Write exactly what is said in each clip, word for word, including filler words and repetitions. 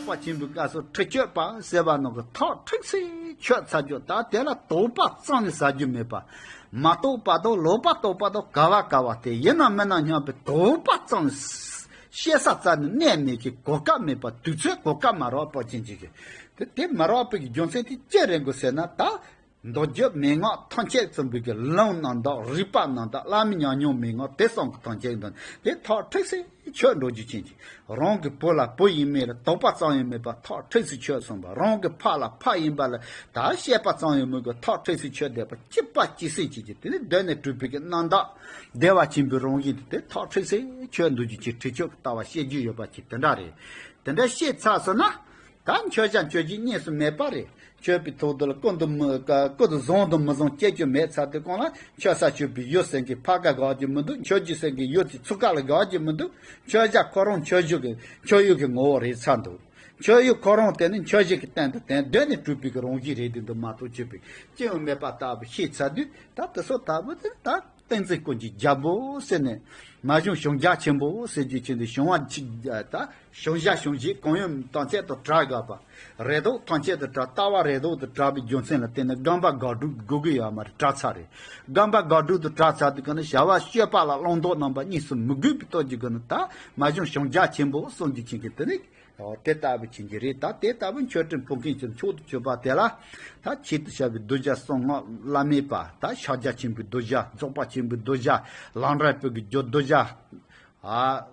པ་ཆེན་པོའི་སྐབས་སུ་ཁྲི་གཅོད་པ་ཟེར་བ་ནང་གི་ཐག་ཁྲིག་སེ་ཆོད་ཚར་རྒྱུ། ད་དེ་ལ་དོགས་པ་རྩ་ནས་ཟ་རྒྱུ་མེད་པ། མ་དོགས་པ་དང་ལོག་པ་རྟོགས་པ་དང་ག་བ་ག་བ་སྟེ། ཡིན་ན་མིན་ན་སྙམ་པའི་དོགས་པ་རྩ་ནས། བཤད་ས་རྩ་ནས་གནས་མེད་ཀྱི་གོ་སྐབས་མེད་པ། དུས་ཚོད་གོ་སྐབས་མ་རག་པ་ཅན་ཅིག་གི། དེ་དེ་མ་རག་པའི་རྒྱུ་མཚན་དེ་ཅི་རེད་དགོས་ཟེར་ན། ད་མདོ་རྒྱུད་མན་ངག་ཐམས་ཅད་གསུངས་པའི་གི་ལམ་རྣམ་དག་རིགས་པ་རྣམ་དག་བླ་མའི་ཉམས་མྱོང་མན་ངག་དེ་གསུམ་གྱི་ཐམས་ཅད་འདོན་དེ་ཐག་ཁྲིག་སེ་ཆོད་འགྲོ་རྒྱུ་ཅན་གྱི། རང་གི་བུ་ལ་བུ་ཡིན་མིན་ལ་དོགས་པ་ཙམ་ཡང་མེད་པ་ཐག་ཁྲིག་སེ་ཆོད་སོང་བ། རང་གི་ཕ་ལ་ཕ་ཡིན་པ་ལ་ད་བཤད་པ་ཙམ་ཡང་མེད་པ་ཐག་ཁྲིག་སེ་ཆོད་བསྡད་པ། གཅིག་པ་གཅིག་སེ་གཅིག་གི་དེ་ནི་གདོད་ནས་གྲུབ་པའི་གི་རྣམ་དག་བདེ་བ་ཆེན་པོའི་རང་བཞིན་དེ་དེ་ཐག་ཁྲིག་སེ་ཆོད་འདུག་རྒྱུ་ཅན་ཁྲིག་ཆོད་ཀྱི་ལྟ་བ་བཤད་རྒྱུ་ཡོད་པ་ཅིག་དེ་འདྲ་རེད། དེ་འདྲ་བཤད་ཚར་སོང་ན། ད་མཆོད་བྱ་མཆོད་བྱེད་གཉིས་སུ་མེད་པ་རེད། མཆོད་པའི་ཐོག་ཏུ་ལ་ཀུན་ཏུ་མི་ཀུན་ཏུ་བཟང་དང་མི་བཟང་སྐྱེ་རྒྱུ་མེད་ཚར་དུས་གང་ལ། མཆོད་ས་མཆོད་པའི་ཡུལ་ཟེར་མཁན་ཕ་ག་དགའ་རྒྱུ་མི་འདུག་མཆོད་རྒྱུ་ཟེར་མཁན་ཡུལ་དེ་ཚུགས་ཀ་ལ་དགའ་རྒྱུ་མི་འདུག་མཆོད་བྱ་ཁོ་རང་མཆོད་བྱ་གི་མཆོད་ཡུལ་གྱི་ངོ་བོ་རེད་ཚར་འདུག་མཆོད་ཡུལ་ཁོ་རང་དེ་ནི་མཆོད་བྱེད་ཀྱི་སྟེང་དུ་དེ་གདོད་ནས་གྲུབ་པའི་གི་རང་བཞིན་རེད་དེ་འདུག་མ་གཏོགས་མཆོད་པའི་སྐྱེ་བ་མེད་པ་ལྟ་བུ་ཤེས་ཚར་དུས། ད་དེ་སོགས་ལྟ་བུ་དེ་ད། བསྟན་འཛིན་ཀུན་གྱི་རྒྱལ་པོ་ཟེར་ནས། མ་གཞུང་ཞང་རྒྱ་ཆེན་པོ་ཟེར་རྒྱུ་ཅན་དེ་ཞང་བ་ཆེ། ད་ཞང་ཞ་ཞང་ཞེས་གང་ཡོད་ཐམས་ཅད་དུ་གྲགས་དགོས་པ། རེ་དོགས་ཐམས་ཅད་དུ་གྲགས། ལྟ་བ་རེ་དོགས་དུ་གྲགས་པའི་རྒྱུ་མཚན་ལ་བརྟེན་ནས་སྒོམ་པ་དགག་སྒྲུབ་དགོས་ཀྱི་ཡོད་མ་རེད། གྲགས་ཚར་རེད། སྒོམ་པ་དགག་སྒྲུབ་དུ་གྲགས་ཚར་དུས་ག་ནི་བྱ་བ་སྤྱོད་པ་ལ་བླང་དོར་རྣམ་པ་གཉིས་སུ་མི་དགོས་པའི་སྟོབས་ཀྱིས་ག་ནི་ད་མ་གཞུང་ཞང་རྒྱ་ཆེན་པོ་གསུང་རྒྱུ་ཅན་གྱི་དེ་ནི། འོ་དེ་ལྟ་བུ་ཅན་གྱི་རེད། ད་དེ་ལྟ་བུ་མཆོད་སྤྲིན་ཕུལ་མཁན་གྱི་མཆོག་ཏུ་གྱུར་པ་དེ་ལ། ད་ཆེད་དུ་བྱ་བའི་གདུལ་བྱ་གསུམ་སྔགས་བླ་མེད་པ། ད་ཕྱག་རྒྱ་ཆེན་པོའི་གདུལ་བྱ། རྫོགས་པ་ཆེན་པོའི་གདུལ་བྱ། ལམ་འབྲས་བུ་གི་རྒྱུ་གདུལ་བྱ། ཨ།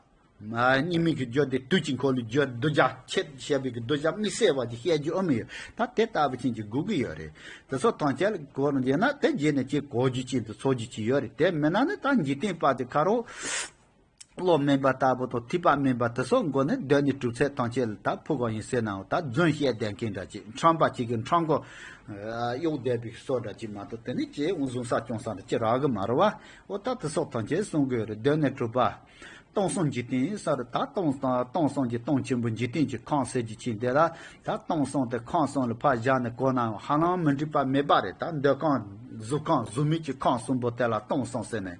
མ་གཉིས་མེད་ཀྱི་རྒྱུ་དེ་དུས་ཀྱི་འཁོར་ལོའི་རྒྱུ་གདུལ་བྱ། ཆེད་དུ་བྱ་བའི་གི་གདུལ་བྱ་དམིགས་བསལ་བ་ཅིག་བཤད་རྒྱུ་ཨེ་མི་ཡོད། ད་དེ་ལྟ་བུ་ཅན་གྱི་དགོས་ཀྱི་ཡོད་རེད། དེ་ཚོ་ཐམས་ཅད་ལ་གོ་རུ་འཇལ་ན་དེ་རྗེས་ནས་ཅིག་གོ་རྒྱུ་ཅན་དུ་ཚོར་རྒྱུ་ཅིག་ཡོད་རེད། དེ་མིན་ན་ནི་ད་འཇིག་རྟེན་པ་དེ་ཁ་རོག་བློ་དམན་པ་ལྟ་བུ་དང་ཐོས་པ་དམན་པ་དེ་ཚོ་མགོ་ནས་གདོད་ནས་གྲུབ་ཚད་ཐམས་ཅད་ལ་ད་ཕུག་ག་ཡིན་ཟེར་ནའང་ད་རྫུན་བཤད་བསྡད་མཁན་འདྲ་ཅིག་ཁྲམ་པ་ཅིག་གིས་ཁྲམ་གོ་གཡོག་བསྡད་པའི་བཟོ་འདྲ་ཅིག་མ་གཏོགས་དེ་ནི་ཅི་འོང་བཟུང་ས་སྐྱོང་ས་འདྲ་ཅི་རག་གི་མ་རེད་བ། འོ་ད་དེ་ཚོ་ཐམས་ཅད་གསུང་དགོས་རེད། གདོད་ནས་གྲུབ་པ། སྟོང་གསུམ་འཇིག་རྟེན་ས་རུ་ད་སྟོང་སྟོང་གསུམ་གྱི་སྟོང་ཆེན་པོ་འཇིག་རྟེན་གྱི་ཁམས་ཟེར་རྒྱུ་ཅིག་འདི་ལ། ད་སྟོང་གསུམ་དེ་ཁམས་གསུམ་ལ་ཕར་བཞག་ནས་གོ་ནའང་ཧ་ལམ་མི་འགྲིག་པ་མེད་པ་རེད། ད་འདོད་ཁམས་གཟུགས་ཁམས་གཟུགས་མེད་ཀྱི་ཁམས་གསུམ་པོ་དེ་ལ་སྟོང་གསུམ་ཟེར་ནས།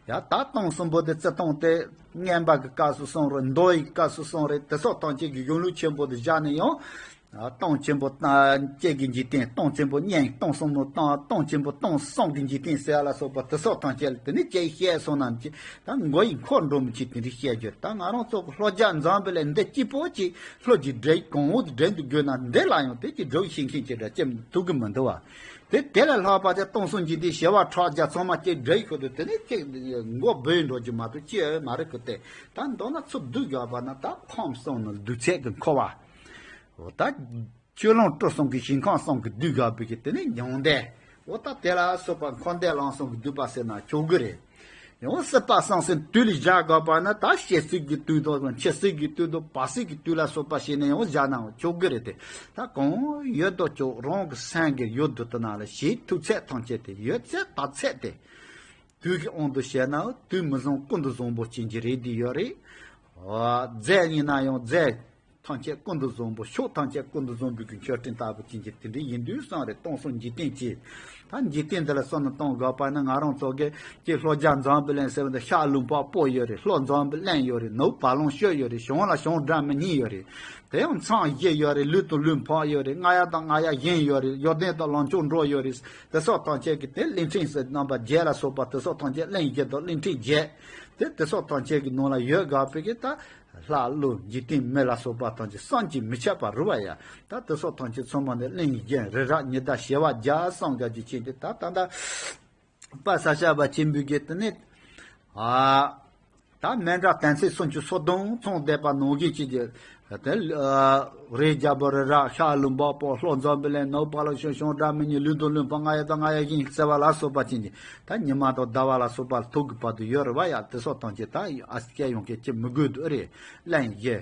ཡ་ད་སྟོང་གསུམ་པོ་དེ་བརྩི་སྟངས་དེ་མངོན་པ་གི་སྐབས་སུ་གསུམ་རེད། མདོ་ཡི་སྐབས་སུ་གསུམ་རེད། དེ་སོགས་ཐམས་ཅད་ཀྱི་གཞུང་ལུགས་ཆེན་པོ་དེ་བཞག་ནས་ཡང་། སྟོང་ཆེན་པོ་བཅས་ཀྱི་འཇིག་རྟེན། སྟོང་ཆེན་པོ་མངོན། སྟོང་གསུམ་མོ་སྟོང་སྟོང་ཆེན་པོ་སྟོང་གསུམ་གྱི་འཇིག་རྟེན་ཟེར་ཡ་ལ་སོགས་པ་དེ་སོགས་ཐམས་ཅད་ལ་དེ་ནི་ཅི་བཤད་སོང་ན་ཅི་ད་མགོ་ཡི་འཁོར་འགྲོ་མི་ཅིག་དེ་འདྲ་བཤད་རྒྱུ་རེད། ད་ང་རང་ཚོ་གི་ལྷོ་རྒྱ་འཛམ་བུ་གླིང་འདི་སྐྱིད་པོ་ཅིག་ལྷོ་ཀྱི་འདྲེ་གོང་འོག་ཏུ་འདྲེ་འདུག་དགོས་ན་འདི་ལ་ཡང་དེ་ཅི་སྒྲུབ་ཤེས་མཁན་ཅིག་འདྲ་ཅི་ཐུག་གི་མི་འདུག་བ། དེ་དེ་ལས་ལྷག་པ་དེ་སྟོང་གསུམ་འཇིག་རྟེན་བྱེ་བ་ཕྲག་བརྒྱ་ཚང་མ་ཅིག་འདྲེ་ཡི་ཁུ་དུ་དེ་ནི་ཅིག་མགོ་སྦོས་འགྲོ་རྒྱུ་མ་གཏོགས་ཅི་ཡོད་མ་རེད་གི། དེ་ད་མདོར་ན་ཚུར་བསྡུ་དགོས་པ་ན་ད་ཁམས་གསུམ་ནི་གདུལ་ཚད་ཀྱི་འཁོར་བ། འོ་ད། སྤྱོད་ལམ་སྤྲོ་གསུམ་གྱི་ཞིང་ཁམས་གསུམ་གྱི་བསྡུས་དགོས་པའི་གི་དེ་ནི་མྱང་འདས། འོ་ད་དེ་ལ་སོགས་པ་འཁོར་འདས་ལམ་གསུམ་གྱི་བསྡུས་པ་ཟེར་ན་ཆོག་གི་རེད། ཡང་སྲིད་པ་གསུམ་ཟེར་དུས་ལ་བཞག་དགོས་པ་ན་ད་སྐྱེ་སྲིད་ཀྱི་དུས་དང་འཆི་སྲིད་ཀྱི་དུས་དང་བར་སྲིད་ཀྱི་དུས་ལ་སོགས་པ་བྱས་ནས་ཡང་བཞག་ནའང་ཆོག་གི་རེད་དེ། ད་གང་ཡོད་དོ་ཅོག་རང་གི་སེམས་ཀྱི་ཡུལ་དུ་དེ་ན་ལ་ཞེས་ཐུག་ཚད་ཐམས་ཅད་དེ་ཡོད་ཚད་དག་ཚད་དེ། དུས་ཀྱི་དབང་དུ་བྱས་ན་དུས་མི་བཟང་ཀུན་ཏུ་བཟང་པོ་ཅན་གྱི་རེད་དེ་ཡོད་རེད། རྫས་ཡིན་ན་ཡང་རྫས། ཐམས་ཅད་ཀུན་ཏུ་བཟང་པོ། ཕྱོགས་ཐམས་ཅད་ཀུན་ཏུ་བཟང་པོའི་གི་མཆོད་སྤྲིན་ལྟ་བུ་ཅན་གྱི་དེ་འདྲའི་ཡིན་དུས་བསམ་རེ་སྟོང་གསུམ་འཇིག་རྟེན་གྱི། ད་འཇིག་རྟེན་འདི་ལ་བསམ་ན་གཏོང་དགོས་པ་ནི་ང་རང་ཚོ་གི་ཀྱི་ལྷོ་རྒྱ་འཛམ་བུ་གླིང་ཟེར་བ་འདི་ཤར་ལུང་པ་པོ་ཡོད་རེད། ལྷོ་འཛམ་བུ་གླིང་ཡོད་རེད། ནུབ་བ་ལང་སྤྱོད་ཡོད་རེད། བྱང་ལ་བྱང་སྒྲ་མི་སྙན་ཡོད་རེད། དེ་ཡང་མཚམས་བཞི་ཡོད་རེད། ལུས་དང་ལུས་འཕགས་ཡོད་རེད། རྔ་ཡབ་དང་རྔ་ཡབ་གཞན་ཡོད་རེད། ཡོན་ཏན་དང་ལམ་མཆོག་འགྲོ་ཡོད་རེད། དེ་སོགས་ཐམས་ཅད་ཀྱི་དེ་གླིང་ཕྲན་ཟེར་རྣམ་པ་བརྒྱད་ལ་སོགས་པ་དེ་སོགས་ཐམས་ཅད་གླིང་བཞི་དང་གླིང་ཕྲན་བརྒྱད། དེ་དེ་སོགས་ཐམས་ཅད་ཀྱི་ནང་ལ་ཡོད་དགོས་པའི་གི་ད། ལྷ་ཀླུ་འཇིག་རྟེན་མི་ལ་སོགས་པ་ཐམས་ཅད་བསམ་གྱིས་མི་ཁྱབ་པ་རུ་བ་ཡ། ད་དེ་སོགས་ཐམས་ཅད་ཚང་མ་ནི་གླིང་བཞི་རི་རབ་ཉི་ཟླ་བྱེ་བ་བརྒྱ་གསུམ་ག་གི་ཆེད་དུ་ད་ད་ད་པ་ས་ཤ་བ་ཆེན་པོའི་གི་དེ་ནི། ཨ། ད་མཎྜལ་དོན་ཚན་སུམ་ཅུ་སོ་བདུན་ཚང་བསྡད་པ་ནང་བཞིན་ཅིག་གི། དེ་རི་རྒྱལ་པོ་རི་རབ། ཤར་ལུང་པ་པོ། ལྷོ་འཛམ་བུ་གླིང་། ནུབ་བ་ལང་སྤྱོད། བྱང་སྒྲ་མི་སྙན། ལུས་དང་ལུས་འཕགས། རྔ་ཡབ་དང་རྔ་ཡབ་གཞན་ཟེར་བ་ལ་སོགས་པ་ཅན་གྱི། ད་ཉི་མ་དང་ཟླ་བ་ལ་སོགས་པ་ལ་ཐུག་གི་བར་དུ་ཡོད་རེད་བ་ཡ། དེ་སོགས་ཐམས་ཅད་ད་ཨ་སྐྱེ་ཡོང་མཁན་ཅི་མི་དགོས་འདུག་རེད། གླིང་བཞི།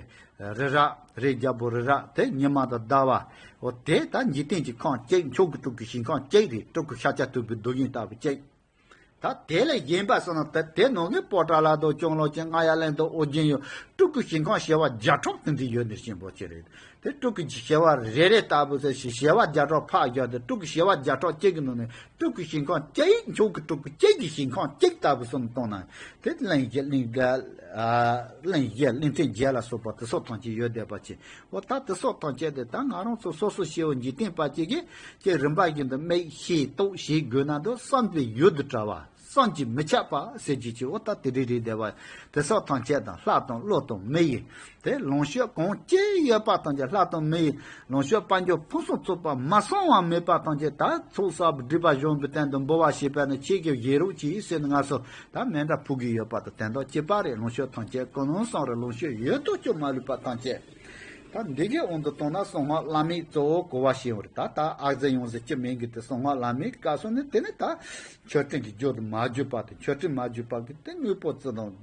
རི་རབ། རི་རྒྱལ་པོ་རི་རབ་དེ་ཉི་མ་དང་ཟླ་བ། འོ་དེ་ད་འཇིག་རྟེན་གྱི་ཁམས་གཅིག་མཆོག་གི་སྤྲུལ་སྐུའི་ཞིང་ཁམས་གཅིག་རེད། སྤྲུལ་སྐུ་ཤཱཀྱ་ཐུབ་པའི་མདོ་ཡིན་ལྟ་བུ་གཅིག་ད་དེ་ལས་གཞན་པ་སོགས་ན་དེ་དེ་ནང་གི་པོ་ཏ་ལ་དང་ལྕང་ལོ་ཅན། རྔ་ཡབ་གླིང་དང་ཨོ་རྒྱན་ཡང་སྤྲུལ་སྐུའི་ཞིང་ཁམས་བྱེ་བ་བརྒྱ་ཕྲག་དེ་འདྲ་ཡོད་ནི་ཆེན་པོ་ཅིག་རེད། དེ་སྤྲུལ་སྐུ་གི་བྱེ་བ་རེ་རེ་ལྟ་བུ་ཟེར་ཞིང་། བྱེ་བ་བརྒྱ་ཕྲག་ཕར་བཞག་སྟེ་སྤྲུལ་སྐུ་བྱེ་བ་བརྒྱ་ཕྲག་གཅིག་གི་ནང་ནས་སྤྲུལ་སྐུ་ཞིང་ཁམས་གཅིག་མཆོག་གི་སྤྲུལ་སྐུ་གཅིག་གི་ཞིང་ཁམས་གཅིག་ལྟ་བུ་གསུམ་བཏང་ན། དེ་གླིང་བཞི་གླིང་བརྒྱད། ཨ། གླིང་བཞི་གླིང་ཕྲན་བརྒྱད་ལ་སོགས་པ་དེ་སོགས་ཐམས་ཅད་ཡོད་བསྡད་པ་ཅིག་འོ་ད་དེ་སོགས་ཐམས་ཅད་དེ་ད་ང་རང་ཚོ་སོ་སོ་སྐྱེ་བོ་འཇིག་རྟེན་པ་ཅིག་གིས་ཀྱི་རིམ་པ་བཞིན་དུ་མིག་ཤེས་རྟོགས་བྱེད་དགོས་ན་འདུག་བསམ་པའི་ཡུལ་དུ་བྲལ་བ། བསམ་གྱིས་མི་ཁྱབ་པ་ཟེར་རྒྱུ་ཅིག་འོ་ད་དེ་རིགས་རེད་བསྡད་པ། དེ་སོགས་ཐམས་ཅད་དང་ལྷ་དང་ཀླུ་དང་མི་ཡི། དེ་ལོངས་སྤྱོད་གང་ཅི་ཡོད་པ་ཐམས་ཅད། ལྷ་དང་མི་ཡི་ལོངས་སྤྱོད་དཔལ་འབྱོར་ཕུན་སུམ་ཚོགས་པ་མ་སོང་བ་མེད་པ་ཐམས་ཅད་ད་ཚོགས་བསགས་པའི་སྒྲིབ་པ་སྦྱོང་བའི་སྟེང་དུ་འབུལ་བ་བྱེད་པ་ནི་ཁྱེད་ཀྱིས་བཞེས་རོགས་གྱིས་ཟེར་ནས་ང་ཚོ་ད་མཎྜལ་ཕུལ་གྱི་ཡོད་པ་དང་དོན་དག་གཅིག་པ་རེད། ལོངས་སྤྱོད་ཐམས་ཅད་ཀུན་སློང་བསམ་རེད། ལོངས་སྤྱོད་ཡོད་དོ་ཅོག་མ་ལུས་པ་ཐམས་ཅད། ད་འདི་གའི་དབང་དུ་བཏང་ན་གསང་སྔགས་བླ་མེད་གཙོ་བོ་གོ་བ་ཞིག་ཡོང་རེད། ད་ད་ཨ་ཙི་ཡོང་ཟེར་གྱི་མིང་གི་དེ་གསང་སྔགས་བླ་མེད་སྐབས་སུ་ནི་དེ་ནི་ད་མཆོད་སྤྲིན་གྱི་རྒྱུ་དང་མ་གྱུར་པ་དང་མཆོད་སྤྲིན་མ་གྱུར་པ་གི་དེ་དངོས་པོ་ཙི་དང་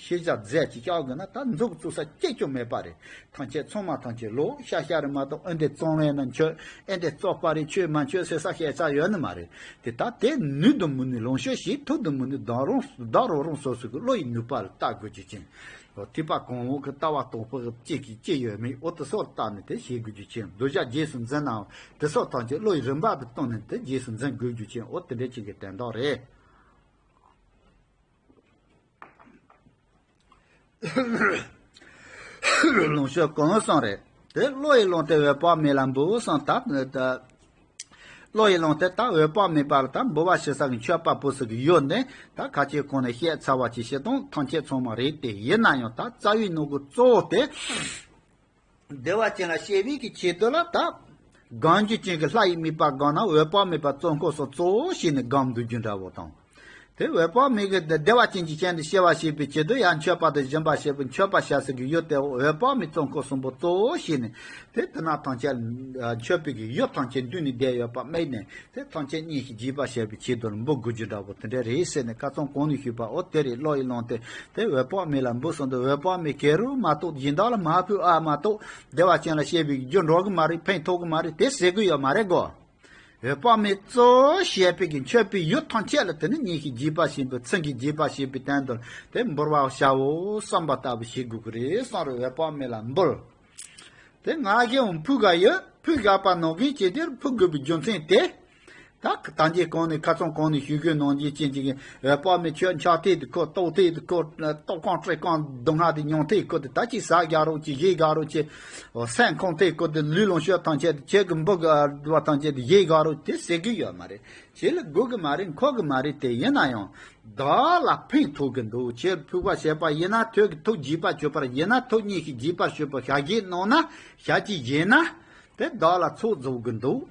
ཤེས་བྱ་རྫས་ཀྱི་བཞག་དགོས་ན་ད་འཛུགས་བཙུགས་ས་གཅིག་ཀྱང་མེད་པ་རེད། ཐམས་ཅད་ཚང་མ་ཐམས་ཅད་ལོ་ཤ་ཤ་རེད་མ་གཏོགས། ཨེ་འདྲས་གཙང་བས་ན་མཆོད། ཨེ་འདྲས་བཙོག་པ་རེད་མཆོད་མ་མཆོད་ཟེར་ས་སྐད་ཆ་ཡོད་ནི་མ་རེད། དེ་ད་དེ་ནུས་དང་མི་ནུས། ལོངས་སྤྱོད་ཞིག་ཐུབ་དང་མི་ནུས། བདག་རང་བདག་རང་རང་སོ་སོ་གི་བློ་ཡི་ནུས་པ་ལ་བལྟ་དགོས་རྒྱུ་ཅན། ཐེག་པ་གོང་འོག་གི་ལྟ་བ་སྟོང་པ་གཅིག་གིས་ཅི་ཡོད་མེད་འོ་དེ་སོགས་བལྟས་ནས་དེ་བྱེད་དགོས་རྒྱུ་ཅན། གདུལ་བྱ་རྗེས་སུ་འཛིན་ནའང་དེ་སོགས་ཐམས་ཅད་བློ་ཡི་རིམ་པ་དུ་བཏང་ནས་དེ་རྗེས་སུ་འཛིན་དགོས་རྒྱུ་ཅན། འོ་དེ་འདྲ་ཅིག་གི་དོན་དག་རེད། ལོངས་སྤྱོད་གང་བསམ་རེད། དེ་བློ་ཡི་ལོངས་ཏེ་འོད་དཔག་མེད་ལ་འབུལ་བསམ་ད་ད། བློ་ཡི་ལོངས་ཏེ་ད་འོད་དཔག་མེད་པ་ལ་ད་འབུལ་བ་བྱེད་ས་གི་མཆོད་པ་ཕུལ་ས་གི་ཡུལ་ནི་ད་ཁ་ཆེ་གོང་ནས་བཤད་ཚར་བ་ཅིག་བྱེད་སྟངས་ཐམས་ཅད་ཚང་མ་རེད་དེ། ཡིན་ན་ཡང་ད་རྩ་བའི་ནང་གི་གཙོ་བོ་དེ་བདེ་བ་ཅན་ལ་སྐྱེ་བའི་གི་ཆེད་དུ་ལ་ད་གང་རྒྱུ་ཅན་གྱི་ལྷ་ཡི་དམིགས་པ་གང་ན་འོད་དཔག་མེད་པ་གཙོ་འཁོར་གསུམ་གཙོ་བོ་བྱས་ནས་སྒོམ་སྡོད་རྒྱུ་འདྲ་བོ་དང་། དེ་འོད་དཔག་མེད་ཀྱི་བདེ་བ་ཅན་གྱི་སྤྱན་དུ་སྐྱེ་བ་བྱེད་པའི་ཆེད་དུ་ཡང་མཆོད་པ་དང་སྦྱིན་པ་བྱེད་པའི་མཆོད་པ་བྱ་ས་གི་ཡུལ་དེ་འོད་དཔག་མེད་གཙོ་འཁོར་གསུམ་པོ་གཙོ་བོ་བྱས་ནས་དེ་དེ་ན་ཐམས་ཅད་མཆོད་པའི་གི་ཡུལ་ཐམས་ཅད་འདུས་ནས་བསྡད་ཡོད་པ་དམིགས་ནས་དེ་ཐམས་ཅད་མཉེས་ཤིང་དགྱེས་པར་བྱེད་པའི་ཆེད་དུ་འབུལ་དགོས་རྒྱུ་འདྲ་བོ་དེ་འདྲ་རེད་ཟེར་ནས་ཁ་སང་གོང་ནས་ཞུས་པ་འོ་དེ་རེད། བློ་ཡི་ལོངས་ཏེ་དེ་འོད་དཔག་མེད་ལ་འབུལ་སོང་དུས་འོད་དཔག་མེད་ག་རུ་མ་གཏོགས་གཞན་དག་ལ་མ་ཕུལ་ཨ་མ་གཏོགས་བདེ་བ་ཅན་ལ་སྐྱེ་བའི་རྒྱུ་འགྲོ་གི་མ་རེད། ཕན་ཐོགས་གི་མ་རེད། དེ་ཟེར་གི་ཡོད་མ་རེད་གོ། འོད་དཔག་མེད་གཙོ་བོ་བྱས་པའི་གི་མཆོད་པའི་ཡུལ་ཐམས་ཅད་ལ་དེ་ནི་མཉེས་ཤིང་དགྱེས་པ་བྱེད་པའི་ཚིམ་ཤིང་དགྱེས་པ་བྱེད་པའི་སྟེང་དུ་དེ་འབུལ་བ་བྱའོ་བསམ་པ་ལྟ་བུ་བྱེད་དགོས་ཀྱི་རེད་བསམ་རེད། འོད་དཔག་མེད་ལ་འབུལ། དེ་ང་རྒྱལ་འོང་ཕུལ་ག་ཡོད། ཕུལ་ག་པ་ནང་གི་ཅི་དེར་ཕུལ་དགོས་པའི་རྒྱུ་མཚན་དེ། ད་ད་གིན་གོང་ནས་ཁ་སང་གོང་ནས་ཞུ་དགོས་ནང་བཞིན་ཅན་ཅིག་འོད་དཔག་མེད་ཁྱོད་ཕྱག་མཐིལ་དུ་ཁོ་ལྟོ་མཐིལ་དུ་ཁོ་ལྟོ་རྐང་དཀྲིས་རྐང་སྡུག་བསྔལ་དེ་མྱོང་མཐིལ་ཁོ་དེ་ད་ཅིག་ཟ་རྒྱག་རོགས་ཅིག་བཞེས་རྒྱག་རོགས་ཅིག་སེམས་ཁོང་མཐིལ་ཁོ་དེ་ལུས་ལོངས་སྤྱོད་ཐམས་ཅད་དེ་ཁྱེད་ཀྱི་འབུལ་དགོས་པ་ཐམས་ཅད་དེ་བཞེས་རྒྱག་རོགས་དེ་ཟེར་གི་ཡོད་མ་རེད། ཁྱེད་ལ་དགོས་གི་མ་རེད། མཁོ་གི་མ་རེད། དེ་ཡིན་ན་ཡང་བདག་ལ་ཕན་ཐོགས་གི་འདུག་ཁྱེད་ཕུལ་བ་བྱས་པ་ཡིན་ན་ཐོག་གི་ཐུགས་དགྱེས་པ་ཆོད་པར་ཡིན་ན་ཐུགས་མཉེས་ཤིང་དགྱེས་པར་ཆོད་པ་ཞག་གཅིག་གནང་ན་ཞག་གཅིག་བཞེས་ན་དེ་བདག་ལ་ཚོགས་རྫོགས་གི་འདུག་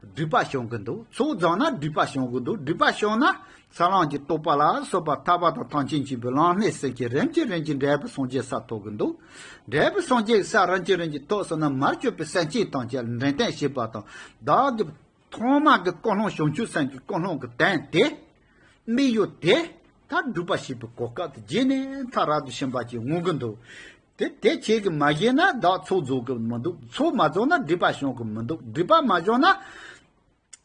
སྒྲིབ་པ་བྱང་གི་འདུག་ཚོགས་རྫོགས་ན་སྒྲིབ་པ་བྱང་གི་འདུག་སྒྲིབ་པ་བྱང་ན་ས་ལམ་གྱི་རྟོགས་པ་ལ་སོགས་པ་ཐར་པ་དང་ཐམས་ཅད་མཁྱེན་པའི་ལམ་སྣེ་ཟིན་གྱི་རིམ་གྱིས་རིམ་གྱིས་འབྲས་བུ་སངས་རྒྱས་ས་ཐོབ་གི་འདུག་འབྲས་བུ་སངས་རྒྱས་ས་རིམ་གྱིས་རིམ་གྱིས་ཐོབ་སོང་ན་མར་གྱུར་པའི་སེམས་ཅན་ཐམས་ཅད་ལ་འདྲེན་བསྟན་བྱེད་པ་དང་བདག་གི་ཐོག་མ་གི་ཀུན་སློང་བྱང་ཆུབ་སེམས་ཀྱི་ཀུན་སློང་གི་དོན་དེ། དམིགས་ཡུལ་དེ། ད་སྒྲུབ་པ་བྱེད་པའི་གོ་སྐབས་དེ་རྗེས་ནས་མཐར་རབ་ཏུ་ཕྱིན་པ་ཅིག་འོང་གི་འདུག་དེ་དེ་ཁྱེད་ཀྱིས་མ་བཞེས་ན་བདག་ཚོགས་རྫོགས་ཀྱི་མི་འདུག་ཚོགས་མ་རྫོགས་ན་སྒྲིབ་པ་བྱང་གི་མི་འདུག་སྒྲིབ་པ་མ་བྱང་ན།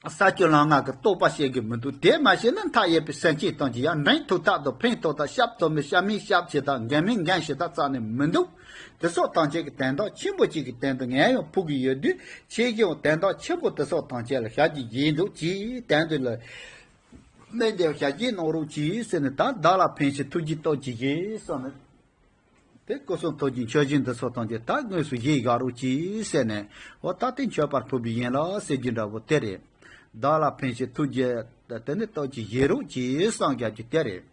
ས་བཅུ་ལམ་ལྔ་གི་རྟོགས་པ་སྐྱེ་གི་མི་འདུག་དེ་མ་བྱས་ན་མཐའ་ཡས་པའི་སེམས་ཅན་ཐམས་ཅད་ཡང་འདྲེན་ཐུབ་ཐབས་དང་ཕན་ཐོགས་ཐབས་ཤབ་ཐོབ་མི་ཤབ་མི་ཤབ་བྱེད་ཐབས་འགན་མི་འགན་བྱེད་ཐབས་རྩ་ནས་མི་འདུག་དེ་སོགས་ཐམས་ཅད་ཀྱི་དོན་དག་ཆེན་པོ་གཅིག་གི་དོན་དུ་ངས་ཡང་ཕུལ་གྱི་ཡོད་དུས་ཁྱེད་ཀྱིས་ཡང་དོན་དག་ཆེན་པོ་དེ་སོགས་ཐམས་ཅད་ལ་ཞབས་ཀྱིས་བཞེས་འདུག་ཅེས་དོན་དུ་ལ། སྨན་དེ་ཞབས་ཀྱིས་གནང་རོགས་གྱིས་ཟེར་ནས་ད་བདག་ལ་ཕན་ཕྱིར་ཐུགས་རྗེའི་སྟོབས་ཀྱིས་བཞེས་གསུངས་ནས། དེ་སྐུ་གསུང་ཐུགས་ཀྱི་མཆོད་སྦྱིན་འདི་ཚོ་ཐམས་ཅད་ད་དངོས་སུ་བཞེས་དགའ་རོགས་གྱིས་ཟེར་ནས་འོ་ད་དེ་མཆོད་པར་ཕུལ་བའི་ཡན་ལག་ཟེར་རྒྱུ་འདྲ་བོ་དེ་རེད། བདག་ལ་ཕན་ཕྱིར་ཐུགས་རྗེ་དེ་ནི་སྟོབས་ཀྱིས་བཞེས་རོགས་གྱིས་གསུངས་རྒྱག་རྒྱུ་དེ་རེད།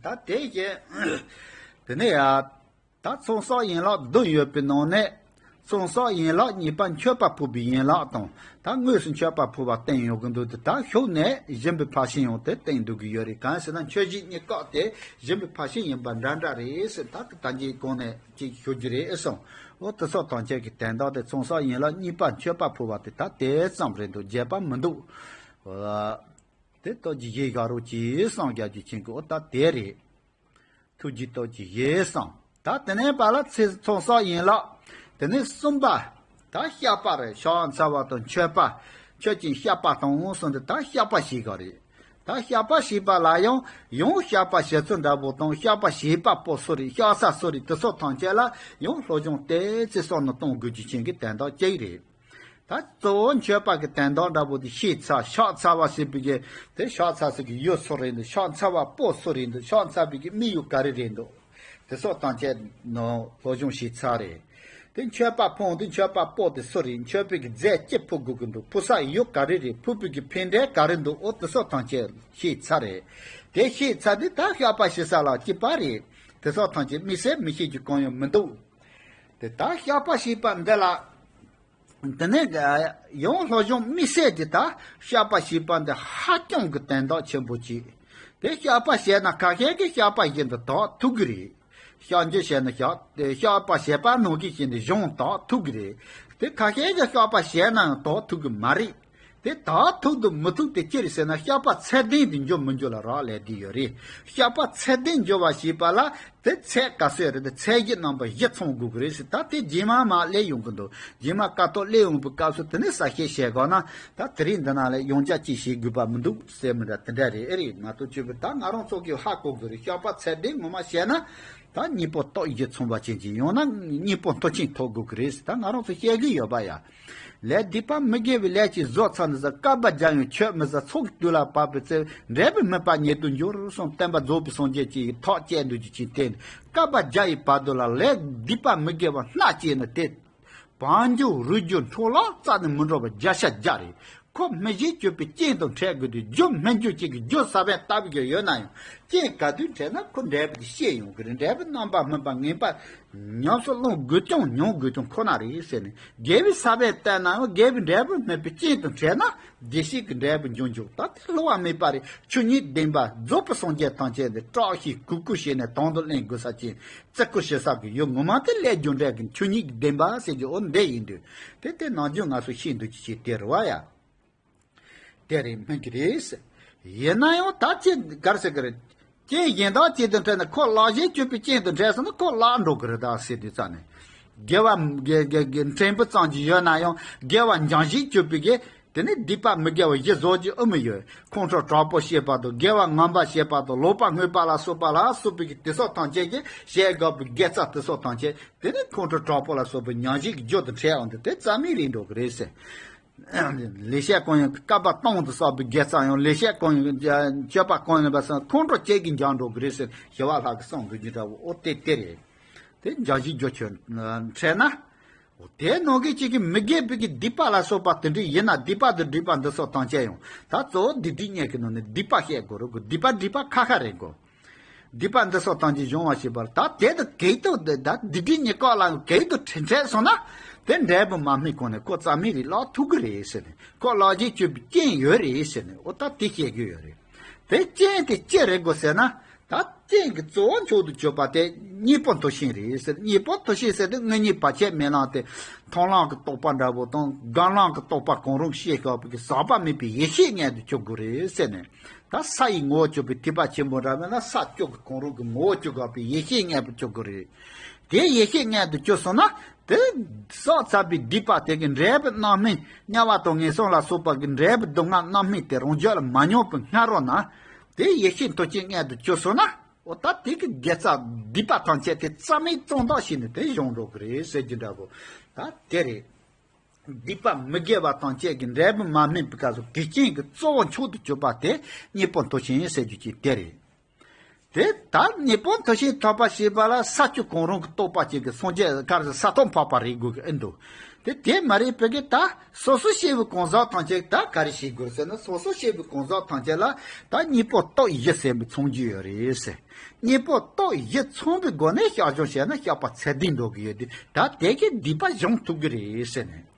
ད་དེ་བཞིན་དེ་ནས་ཡ། ད་ཚོགས་བསགས་ཡན་ལག་བདུན་ཡོད་པའི་ནང་ནས་ཚོགས་བསགས་ཡན་ལག་གཉིས་པ་མཆོད་པ་ཕུལ་བའི་ཡན་ལག་དང་ད་དངོས་སུ་མཆོད་པ་ཕུལ་བ་བསྟན་ཡོང་གི་འདུག་དེ་ད་ཤུགས་ནས་སྦྱིན་པའི་ཕར་ཕྱིན་ཡང་དེ་བསྟན་འདུག་གི་ཡོད་རེད། གང་ཟེར་ན་མཆོད་སྦྱིན་གཉིས་ཀ་དེ་སྦྱིན་པའི་ཕར་ཕྱིན་ཡིན་པ་འདྲ་འདྲ་རེད་ཟེར་ད་ད་གིན་གོང་ནས་ཅིག་ཞུ་རྒྱུ་རེད་གསུངས། འོ་དེ་ཚོ་ཐམས་ཅད་ཀྱི་དོན་དག་དེ་ཚོགས་བསགས་ཡན་ལག་གཉིས་པ་མཆོད་པ་ཕུལ་བ་དེ་ད་དེ་ཙམ་རེད་འདུག་རྒྱས་པ་མི་འདུག་དེ་སྟོབས་ཀྱིས་བཞེས་དགའ་རོགས་གྱིས་གསུངས་རྒྱག་རྒྱུ་ཆེན་གི་འོ་ད་དེ་རེད། ཐུགས་རྗེའི་སྟོབས་ཀྱིས་བཞེས་གསུངས། ད་དེ་ནས་ཕར་ལ་ཚེ་ཚོགས་བསགས་ཡན་ལག་དེ་ནས་གསུམ་པ། ད་བཤགས་པ་རེད། ཕྱག་འཚལ་བ་དང་མཆོད་པ། མཆོད་ཅིང་བཤགས་པ་དང་གསུངས་ཏེ་ད་བཤགས་པ་ཞིག་ག་རེད། ད་བཤགས་པ་བྱས་པ་ལ་ཡང་ཡང་བཤགས་པ་བྱེད་ཚུལ་འདྲ་པོ་དང་བཤགས་པ་བྱེད་པ་པོ་སུ་རེད། བཤགས་ས་སུ་རེད། དེ་སོགས་ཐམས་ཅད་ལ་ཡང་སློབ་སྦྱོང་ཏོག་ཙམ་བསམ་བློ་གཏོང་དགོས་རྒྱུ་ཅན་གྱི་དོན་དག་གཅིག་རེད། ད་གཙོ་བོ་མཆོད་པ་གི་དོན་དག་འདྲ་པོ་དེ་བཤད་ཚར། བཤགས་ཚར་བ་ཟེར་བའི་གི་དེ་བཤགས་ཚར་ཟེར་གི་ཡུལ་སུ་རེད་འདུག་བཤགས་ཚར་བ་པོ་སུ་རེད་འདུག་བཤགས་ཚར་བའི་གི་དམིགས་ཡུལ་ག་རེ་རེད་འདུག་དེ་སོགས་ཐམས་ཅད་ནང་སློབ་སྦྱོང་བྱས་ཚར་རེད། དེ་མཆོད་པ་ཕུལ་དུས་མཆོད་པ་པོ་དེ་སུ་རེད། མཆོད་པའི་གི་རྫས་ཅི་ཕུལ་དགོས་ཀྱི་འདུག་ཕུལ་ས་ཡུལ་ག་རེ་རེད། ཕུལ་བའི་གི་ཕན་འབྲས་ག་རེ་འདུག་འོ་དེ་སོགས་ཐམས་ཅད་བཤད་ཚར་རེད། དེ་བཤད་ཚར་དུས་ད་བཤགས་པ་བྱེད་ས་ལ་སྐྱིད་པ་རེད། དེ་སོགས་ཐམས་ཅད་དམིགས་བསལ་མི་བཤད་རྒྱུ་གང་ཡང་མི་འདུག་དེ་ད་བཤགས་པ་བྱས་པ་འདི་ལ། དེ་ནས་ཡང་སློབ་སྦྱོང་དམིགས་བསལ་གྱི་ད་བཤགས་པ་བྱས་པ་འདི་ཧ་ཅང་གི་དོན་དག་ཆེན་པོ་ཅིག་དེ་བཤགས་པ་བྱས་ན་ཁ་ཤས་ཀྱིས་བཤགས་པ་བཞིན་དུ་དག་ཐུབ་ཀྱི་རེད། བཤགས་རྒྱུ་བྱས་ན་བཤགས་དེ་བཤགས་པ་བྱས་པ་ནང་གི་བཞིན་དུ་གཞུང་དག་ཐུབ་ཀྱི་རེད། དེ་ཁ་ཤས་ཀྱིས་བཤགས་པ་བྱས་ན་ཡང་དག་ཐུབ་ཀྱི་མ་རེད། དེ་དག་ཐུབ་དང་མི་ཐུབ་དེ་ཅི་རེད་ཟེར་ན། བཤགས་པ་ཚད་ལྡན་དུ་འགྱུར་མི་འགྱུར་ལ་རག་ལས་བསྡད་ཡོད་རེད། བཤགས་པ་ཚད་ལྡན་འགྱུར་བ་ཞེས་པ་ལ་དེ་ཚད་ག་ཚོད་རེད། དེ་ཚད་གཞི་རྣམ་པ་བཞི་ཚང་དགོས་ཀྱི་རེད་ཟེར། ད་དེ་རྗེས་མ་མར་སླེབས་ཡོང་གི་འདུག་རྗེས་མ་ཀཿཐོག་སླེབས་ཡོང་པའི་སྐབས་སུ་དེ་ནས་གསལ་བཤད་བྱེད་དགོས་ན། ད་དེ་རིང་འདི་ནང་ལ་ཡང་བསྐྱར་ཅིག་བྱེད་དགོས་པ་མི་འདུག་ཟེར་མི་འདྲ་དེ་འདྲ་རེད། ཨེ་རེད་མ་གཏོགས་ཅིག་ད་ང་རང་ཚོ་གིས་ཧ་གོ་དགོས་རེད། བཤགས་པ་ཚད་ལྡན་ངོ་མ་བྱས་ན་ད་གཉེན་པོ་སྟོབས་བཞི་ཚང་བ་ཅན་ཅིག་ཡང་ན་གཉེན་པོ་མཐུ་ཆེན་ཐོབ་དགོས་ཀྱི་རེད་ཟེར། ད་ང་རང་ཚོ་བཤད་ཀྱི་ཡོད་པ་ཡ། ལས་སྡིག་པ་མི་དགེ་བའི་ལས་ཀྱི་བཟོ་ཚར་ནས་བསྐལ་པ་བརྒྱ་ཡང་ཆོས་མི་ཟ། ཚོགས་ཀྱི་དུས་ལ་བབ་པའི་ཚེ་འབྲས་བུ་སྨིན་པ་ཉིད་དུ་འགྱུར་གསུངས། སྟོན་པ་རྫོགས་པའི་སངས་རྒྱས་ཀྱིས་ཐག་བཅད་འདུག་རྒྱུ་ཅིག་བསྟན། བསྐལ་པ་བརྒྱ་ཡི་བར་དུ་ལ་ལས་སྡིག་པ་མི་དགེ་བ་སྣ་བྱས་ནས་དེ་བང་རྒྱུག་རུལ་རྒྱུ་འཕྲོ་བརླག་རྩ་ནས་མི་འགྲོ་བ་བརྒྱ་ཆ་བརྒྱ་རེད། ཁོ་མི་བཞེས་གྱུར་པའི་རྐྱེན་དུ་འཕྲད་དགོས་དུས་རྒྱུ་སྨིན་རྒྱུ་གཅིག་གི་རྒྱུ་ས་བོན་ལྟ་བུ་ཞིག་ཡོད་ན་ཡང་རྐྱེན་ག་དུས་འཕྲད་ན་ཁོ་འབྲས་བུ་དེ་སྐྱེ་ཡོང་གི་རེད། འབྲས་བུ་རྣམ་པར་སྨིན་པ་ངེས་པར་ཉམས་སུ་བླང་དགོས་ཀྱང་མྱོང་དགོས་ཀྱང་ཁོ་ན་རེད་ཟེར་ནས། དགེ་བའི་ས་བོན་བཏབ་ན་ཡང་དགེ་བའི་འབྲས་བུ་སྨིན་པའི་རྐྱེན་དུ་འཕྲད་ན་བདེ་གཤེགས་ཀྱི་འབྲས་བུ་འབྱུང་འཇུག་ད་དེ་བསླུ་བ་མེད་པ་རེད། ཆོས་ཉིད་བདེན་པ་རྫོགས་པའི་སངས་རྒྱས་ཐམས་ཅད་འདི་སྐྲག་ཤིང་གུས་བཀུར་བྱས་ནས་དང་དུ་ལེན་དགོས་ས་ཅན། བརྩི་བཀུར་བྱེད་ས་གི་ཡུལ་ངོ་མ་དེ་ལས་རྒྱུ་འབྲས་ཀྱི་ཆོས་ཉིད་ཀྱི་བདེན་པ་ཟེར་རྒྱུ་འོ་འདི་ཡིན་དུས། དེ་དེ་ནང་རྒྱུན་ང་ཚོ་ཤེས་འདུག་ཅི་ཅི་དེ་རེད་བ་ཡ། དེ་རེད་སྨིན་གྱི་རེད། ཡིན་ན་ཡང་ད་ཅི་གར་ཟེར་གི་རེད། རྐྱེན་གཞན་དག་ཅིག་ཏུ་འཕྲད་ན་ཁོ་ལག་བཞིན་གྱུར་པའི་རྐྱེན་དུ་འཕྲད་སོང་ན་ཁོ་བརླག་འགྲོ་གི་རེད་ད་ཟེར་དུས་ཙ་ནས། དགེ་བ་དགེ་དགེ་དགེ་ཕྲན་བུ་ཙམ་ཅིག་ཡོད་ན་ཡང་དགེ་བ་འབྱུང་བཞིན་གྱུར་པའི་གི་དེ་ནི་སྡིག་པ་མི་དགེ་བ་བཞི་བཟོ་རྒྱུ་ཨེ་མི་ཡོད། ཁོང་ཁྲོ་དྲག་པོ་བྱེད་པ་དང་དགེ་བ་ངན་པ་བྱེད་པ་དང་ལོག་པར་རྔུས་པ་ལ་སོགས་པ་ལ་སོགས་པའི་གི་དེ་སོགས་ཐམས་ཅད་ཀྱིས་བྱེད་དགོས་པའི་དགེ་རྩ་དེ་སོགས་ཐམས་ཅད་དེ་ནི་ཁོང་ཁྲོ་དྲག་པོ་ལ་སོགས་པའི་ཉམས་བཞེས་ཀྱི་རྒྱུ་དང་འཕྲད་འོང་དུས་དེ་རྩ་མེད་རེད་འགྲོ་གི་རེད་ཟེར། ལེགས་བཤད་ཀུན་ཡོད་བསྐལ་པ་སྟོང་དུ་བསགས་པའི་དགེ་རྩ་ཡང་ལེགས་བཤད་ཀུན་ཡོད་སྤྱོད་པ་ཀུན་ཡོད་པ་སོགས་ཁོང་ཁྲོ་སྐྱེ་གི་འགྱངས་འགྲོ་གི་རེད་ཟེར་ཞི་བ་ལྷ་གི་གསུང་འདུག་རྒྱུ་འདྲ་བོ་འོ་དེ་དེ་རེད། དེ་འབྱུང་བཞིན་རྒྱུ་ཆོས་འཕྲད་ན། དེ་ནང་གི་གཅིག་གི་མི་དགེ་བའི་གི་སྡིག་པ་ལ་སོགས་པ་དེ་འདྲ་ཡིན་ན་སྡིག་པ་དང་སྒྲིབ་པ་འདི་སོགས་ཐམས་ཅད་ཡང་ད་གཙོ་བོ་སྡིག་སྒྲིབ་གཉིས་ཀྱི་ནང་ནས་སྡིག་པ་བཤད་དགོས་རེད་གོ་སྡིག་པ་སྒྲིབ་པ་ཁ་ཁ་རེད་གོ་སྡིག་པ་འདི་སོགས་ཐམས་ཅད་སྦྱོང་བ་བྱེད་པར་ད་དེ་དང་གེགས་དུ་འདི་ད་སྡིག་སྒྲིབ་གཉིས་ཀ་ལ་གེགས་དུ་འཕྲད་འཕྲད་སོང་ན་དེ་འབྲས་བུ་མ་སྨིན་གོང་ནས་ཁོ་རྩ་མེད་རེད་ལག་ཐུག་གི་རེད་ཟེར་ནས་ཁོ་ལག་རྗེས་གཅོད་པའི་རྐྱེན་ཡོད་རེད་ཟེར་ནས་འོ་ད་དེ་བཤད་རྒྱུ་ཡོད་རེད། དེ་རྐྱེན་དེ་ཅི་རེད་གོ་ཟེར་ན། ད་རྐྱེན་གྱི་གཙོ་བོ་མཆོག་ཏུ་གྱུར་པ་དེ་གཉེན་པོ་མཐུ་ཆེན་རེད་ཟེར། གཉེན་པོ་མཐུ་ཆེན་ཟེར་དུས་དངོས་གཉེན་བར་ཆད་མེད་ལམ་དེ་མཐོང་ལམ་གྱི་རྟོགས་པ་འདྲ་བོ་དང་སྒོམ་ལམ་གྱི་རྟོགས་པ་གང་རུང་ཤེས་དགོས་པའི་ཟག་པ་མེད་པའི་ཡེ་ཤེས་མངོན་དུ་གྱུར་དགོས་རེད་ཟེར་ནས། ད་ས་ཡི་ངོ་བོ་གྱུར་པའི་ཐེག་པ་ཆེན་པོ་འདྲ་མིན་ན་ས་བཅུ་གི་གང་རུང་གི་ངོ་བོ་གྱུར་དགོས་པའི་ཡེ་ཤེས་མངོན་དུ་གྱུར་དགོས་རེད། དེ་ཡེ་ཤེས་མངོན་དུ་གྱུར་སོང་ན། དེ་བསགས་ཚར་བའི་སྡིག་པ་དེ་གི་འབྲས་བུ་རྣམ་སྨིན་དམྱལ་བ་དང་ངན་སོང་ལ་སོགས་པ་གི་འབྲས་བུ་སྡུག་བསྔལ་རྣམ་སྨིན་དེ་རང་རྒྱུད་ལ་མ་མྱོང་བའི་སྔ་རོལ་ན། དེ་ཡེ་ཤེས་མཐུ་ཆེན་མངོན་དུ་གྱུར་སོང་ན། འོ་ད་དེ་གི་དགེ་རྩ་སྡིག་པ་ཐམས་ཅད་དེ་རྩ་མེད་གཙང་དག་བྱས་ནས་དེ་སྦྱོང་འགྲོ་གི་རེད་ཟེར་རྒྱུ་འདྲ་བོ། ད་དེ་རེད། སྡིག་པ་མི་དགེ་བ་ཐམས་ཅད་ཀྱི་འབྲས་བུ་མ་སྨིན་པའི་སྐབས་སུ་དེ་རྐྱེན་གྱི་གཙོ་བོ་མཆོག་ཏུ་གྱུར་པ་དེ་གཉེན་པོ་མཐུ་ཆེན་ཟེར་རྒྱུ་ཅིག་དེ་རེད། དེ་ལྟར་གཉེན་པོ་མཐུ་ཆེན་ཐོབ་པ་ཞེས་པ་ལ་ས་བཅུ་གང་རུང་གི་རྟོགས་པ་ཅན་གྱི་སངས་རྒྱས་ག་རེ་ས་ཐོབ་འཕགས་པ་རེད་དགོས་ཀྱི་ཨེ་འདུག་དེ་དེ་མ་རེད་པའི་གི་ད་སོ་སོ་སྐྱེ་བོའི་གང་ཟག་ཐམས་ཅད་ད་ག་རེ་བྱེད་དགོས་ཟེར་ན་སོ་སོ་སྐྱེ་བོའི་གང་ཟག་ཐམས་ཅད་ལ་ད་གཉེན་པོ་སྟོབས་བཞི་ཟེར་བའི་ཚང་རྒྱུ་ཡོད་རེད་ཟེར། གཉེན་པོ་སྟོབས་བཞི་ཚང་བའི་སྒོ་ནས་བཤགས་སྦྱོང་བྱས་ན་བཤགས་པ་ཚད་ལྡན་འགྲོ་གི་ཡོད་དུས་ད་དེ་གི་སྡིག་པ་སྦྱོང་ཐུབ་ཀྱི་རེད་ཟེར་ནས།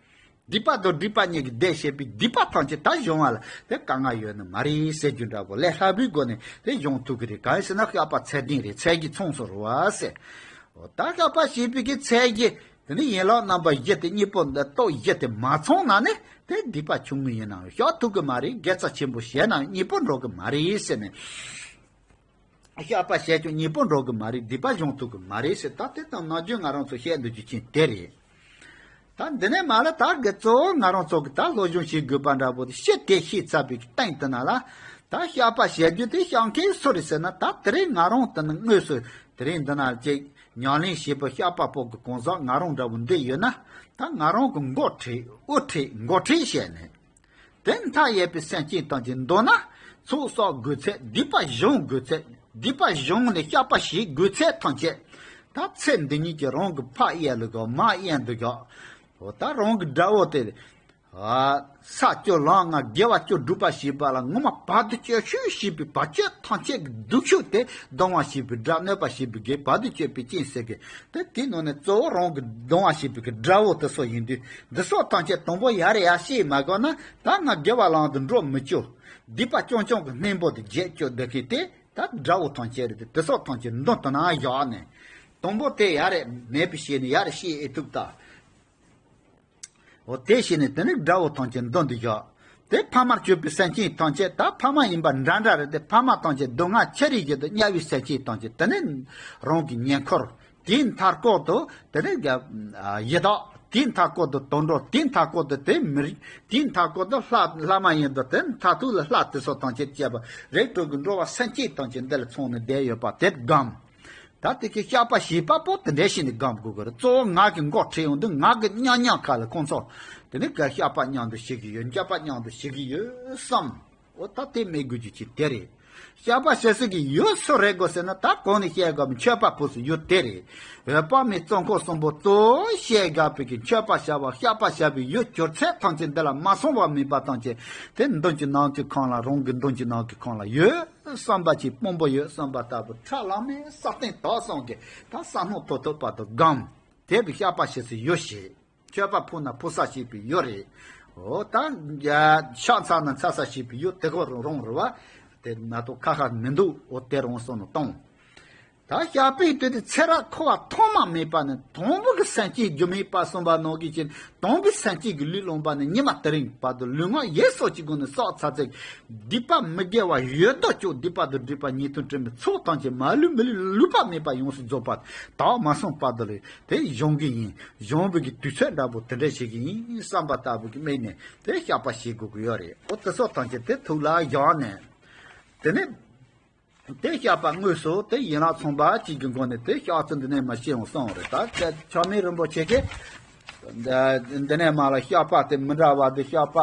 སྡིག་པ་དང་སྒྲིབ་པ་གཉིས་ཀྱི་སྡེ་བྱེད་པའི་སྡིག་པ་ཐམས་ཅད་ད་སྦྱོང་བ་ལ་དེ་དཀའ་ངལ་ཡོད་ནི་མ་རེད་ཟེར་རྒྱུ་འདྲ་པོ་ལས་སླ་པོའི་སྒོ་ནས་དེ་སྦྱོང་ཐུབ་ཀྱི་རེད། གང་ཡིན་ཟེར་ན་བཤགས་པ་ཚད་ལྡན་རེད། ཚད་ཀྱི་མཚུངས་སུ་རུང་བ་ཟེར། འོ་ད་བཤགས་པ་བྱེད་པའི་གི་ཚད་ཀྱི་དེ་ནི་ཡན་ལག་རྣམ་པ་བཞི་དེ་གཉེན་པོ་འདི་སྟོབས་བཞི་དེ་མ་ཚང་ན་ནི་དེ་སྡིག་པ་ཆུང་ངུ་ཡིན་ནའང་བཤགས་ཐུབ་ཀྱི་མ་རེད། དགེ་རྩ་ཆེན་པོ་བྱས་ནའང་གཉེན་པོ་འགྲོ་གི་མ་རེད་ཟེར་ནས། བཤགས་པ་བྱས་ཀྱང་གཉེན་པོ་འགྲོ་གི་མ་རེད། སྡིག་པ་སྦྱོང་ཐུབ་ཀྱི་མ་རེད་ཟེར། ད་དེ་དང་ནམ་རྒྱུན་ང་རང་ཚོ་བཤད་འདུག་རྒྱུ་ཅན་དེ་རེད། ད་འདི་ནས་མར་ལ་ད་གི་གཙོ་བོ་ང་རང་ཚོ་གི་ད་སློབ་སྦྱོང་བྱེད་དགོས་པ་འདྲ་པོ་དེ་ཤི་དེ་ཤི་ཚར་བའི་སྟེང་དུ་ན་ལ། ད་བཤགས་པ་བྱེད་རྒྱུ་དེ་བཤགས་མཁན་སུ་རེད་ཟེར་ན། ད་དེ་རིང་ང་རང་དེ་ནི་དངོས་སུ་དེ་རིང་འདི་ན་ཅིག་ཉམས་ལེན་བྱེད་པའི་བཤགས་པ་པོ་གི་གང་ཟག་ང་རང་འདྲ་བོ་འདི་ཡོད་ན། ད་ང་རང་གི་མགོ་ཁྲིད་དབུ་ཁྲིད་འགོ་ཁྲིད་བྱས་ནས། དེ་མཐའ་ཡས་པའི་སེམས་ཅན་ཐམས་ཅད་མདོར་ན་ཚོགས་བསགས་དགོས་ཚད། སྡིག་པ་སྦྱོང་དགོས་ཚད། སྡིག་པ་སྦྱོང་ནས་བཤགས་པ་བྱེད་དགོས་ཚད་ཐམས་ཅད། ད་ཚེ་འདི་ཉིད་ཀྱི་རང་གི་ཕ་གཡས་ལ་གོ་མ་གཡས་འདི་གོ། འོ་ད་རང་གི་དགྲ་བོ་དེ། ཨ། ས་བཅུ་ལམ་ལྔ་དགེ་བ་བཅུ་སྒྲུབ་པ་བྱེད་པ་ལ་ངོ་མ་བར་དུ་གཅོད་ཤུགས་བྱེད་པའི་བར་གཅོད་ཐམས་ཅད་ཀྱི་སྡུག་ཤོས་དེ་སྡང་བ་བྱེད་པའི་དགྲ། གནོད་པ་བྱེད་པའི་དགེ། བར་དུ་གཅོད་པའི་རྐྱེན་ཟེར་གི། དེ་དེའི་ནང་ནས་གཙོ་བོ་རང་གི་སྡང་བ་བྱེད་པའི་གི་དགྲ་བོ་དེ་ཚོ་ཡིན་དུས། འདི་ཚོ་ཐམས་ཅད་དང་པོ་ཡར་ཡར་བཤད་མ་དགོས་ན། ད་ང་དགེ་བ་ལམ་དུ་འགྲོ་མི་བཅུག་སྡིག་པ་རྐྱང་རྐྱང་གི་སྣེ་མོ་དེ་བརྗེད་བཅུག་བསྡད་མཁན་དེ། ད་དགྲ་བོ་ཐམས་ཅད་རེད་དེ། དེ་ཚོ་ཐམས་ཅད་མདུན་དུ་ན་བཞག་ནས། དང་པོ་དེ་ཡར་མེད་པ་བྱས་ནས་ཡར་བཤད་ཨེ་ཐུབ་ད། འོ་དེ་བྱས་ནས་དེ་ནི་དགྲ་བོ་ཐམས་ཅད་མདུན་དུ་བཞག་དེ་ཕ་མར་གྱུར་པའི་སེམས་ཅན་ཐམས་ཅད། ད་ཕ་མ་ཡིན་པ་འདྲ་འདྲ་རེད་དེ། ཕ་མ་ཐམས་ཅད་སྡུག་བསྔལ་ཆེ་རིགས་བཞིན་དུ་དམྱལ་བའི་སེམས་ཅན་ཐམས་ཅད། དེ་ནི་རང་གི་ཉེ་འཁོར། དེའི་མཐའ་སྐོར་དུ་དེ་ནི་ཡི་དྭགས། དེའི་མཐའ་སྐོར་དུ་དུད་འགྲོ། དེའི་མཐའ་སྐོར་དུ་དེ་མི་རིགས། དེའི་མཐའ་སྐོར་དུ་ལྷ། ལྷ་མ་ཡིན་དུ་དེ་མཐའ་ཐུག་ལ་ལྷ་དེ་ཚོ་ཐམས་ཅད་བཅས་པ་རིགས་དྲུག་གི་འགྲོ་བ་སེམས་ཅན་ཐམས་ཅད་འདི་ལ་མཚོན་ནས་བསྡད་ཡོད་པ་དེ་སྒོམ། ད་དེ་གི་བཤགས་པ་བྱེད་པ་པོ་དེ་འདྲ་ཞིག་ནས་སྒོམ་དགོས་ཀྱི་རེད། གཙོ་བོ་ང་གི་མགོ་ཁྲིད་ཡོང་དུས་ང་གི་མཉམ་མཉམ་ཁ་ལ་ཁོང་ཚོ་དེ་ནི་ག་བཤགས་པ་མཉམ་དུ་བྱེད་ཀྱི་ཡོད། མཆོད་པ་མཉམ་དུ་བྱེད་ཀྱི་ཡོད་བསམ། འོ་ད་དེ་མེད་དགོས་རྒྱུ་ཅིག་དེ་རེད། བཤགས་པ་བྱེད་སྲིད་ཀྱི་ཡུལ་སུ་རེད་དགོས་ཟེར་ན། ད་གོང་ནས་བཤད་དགོས་པའི་མཆོད་པ་ཕུལ་སྲིད་ཡུལ་དེ་རེད། འོད་དཔག་མེད་གཙོ་འཁོར་གསུམ་པོ་གཙོ་བོ་བཤད་དགོས་པའི་གི་མཆོད་པ་བྱ་བ། བཤགས་པ་བྱ་བའི་ཡུལ་གྱུར་ཚད་ཐམས་ཅད་འདི་ལ་མ་སོང་བ་མེད་པ་ཐམས་ཅད་དེ་མདུན་གྱི་ནང་གི་ཁང་ལ། རང་གི་མདུན་གྱི་ནང་གི་ཁང་ལ་ཡོད། བསམ་པ་ཅིག་དཔང་པོ་ཡོད་བསམ་པ་ལྟ་བུ། ཁྲ་ལམ་མེ་ས་སྟེང་དག་སོང་གི། ད་ས་སྣང་ཐོབ་ཐོབ་བར་དུ་སྒོམ། དེ་བས་བཤགས་པ་བྱེད་སའི་ཡུལ་ཞིག་མཆོད་པ་ཕུལ་ན་ཕུལ་ས་བྱེད་པའི་ཡུལ་རེད། འོ་ད་ཕྱག་འཚལ་ན་འཚལ་ས་བྱེད་པའི་ཡུལ་དེ་གོ་རང་རེད་བ། དེ་ན་ཐོ་ཁ་ཁ་མི་འདུག་འོ་དེ་རང་སོང་ནས་གཏོང་། ད་བཤགས་པའི་དུས་དེ་ཚེ་རབས་འཁོར་བ་ཐོག་མ་མེད་པ་ནས། དང་པོ་གི་སེམས་བསྐྱེད་སྒྱུ་མའི་བར་གསུངས་པ་ནང་བཞིན་གྱི་དང་པོའི་སེམས་བསྐྱེད་ཀྱི་ལུས་བླངས་པ་ནས་ཉི་མ་དེ་རིང་བར་དུ་ལུས་ངག་ཡིད་གསུམ་གྱི་སྒོ་ནས་བསགས་ཚར་ཚད་སྡིག་པ་མི་དགེ་བ་ཡོད་དོ་ཅོག་སྡིག་པ་དང་སྒྲིབ་པ་ཉེས་ལྟུང་དྲི་མའི་ཚོགས་ཐམས་ཅད་མ་ལུས་མི་ལུས་ལུས་པ་མེད་པ་ཡོངས་སུ་རྫོགས་པ་དག་མ་སོང་བར་དུ་ལས་དེ་སྦྱོང་གི་ཡིན། སྦྱོང་བའི་གི་དུས་ཚོད་འདྲ་པོ་དེ་འདྲ་བྱེད་ཀྱི་ཡིན་བསམ་པ་ལྟ་བུ་གི་དམིགས་ནས་དེ་བཤགས་པ་བྱེད་དགོས་ཀྱི་ཡོད་རེད། འོ་དེ་ཚོ་ཐམས་ཅད་དེ་ཐུགས་ལ་བཞག་ནས། དེ་ནས་དེ་བཤགས་པ་དངོས་སུ་དེ་ཡན་ལག་ཚང་པ་གཅིག་གི་སྒོ་ནས་དེ་བཤགས་ཚུལ་འདི་ནས་མ་ཤེས་འོང་གསུངས་རེད། ད་ཆགས་མེད་རིན་པོ་ཆེ་གིས་འདི་ནས་མ་ལ་བཤགས་པ་དེ་མི་འདྲ་བ་དེ་བཤགས་པ།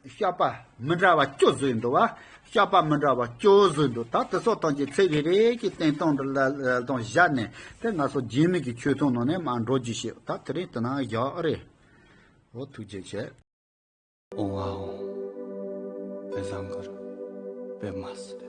བཤགས་པ་མི་འདྲ་བ་བཅུ་བཟོས་འདུག་བ། བཤགས་པ་མི་འདྲ་བ་བཅུ་བཟོས་འདུག་ད་དེ་ཚོ་ཐམས་ཅད་ཚེ་རེ་རེ་གི་བསྟན་སྟངས་འདི་ལ་དང་བཞག་ནས་དེ་ང་ཚོ་རྗེས་མའི་གི་ཆོས་ཐུན་ནང་ནས་མར་འགྲོ་རྒྱུ་བྱེད། ད་དེ་རིང་དེ་ན་བཞག་རེད། འོ་ཐུགས་རྗེ་ཆེ། ཨོང་ཨ་ཨོང་། དཔེ་བཟང་གུ་རུ་དཔེ་མ་སྲིད།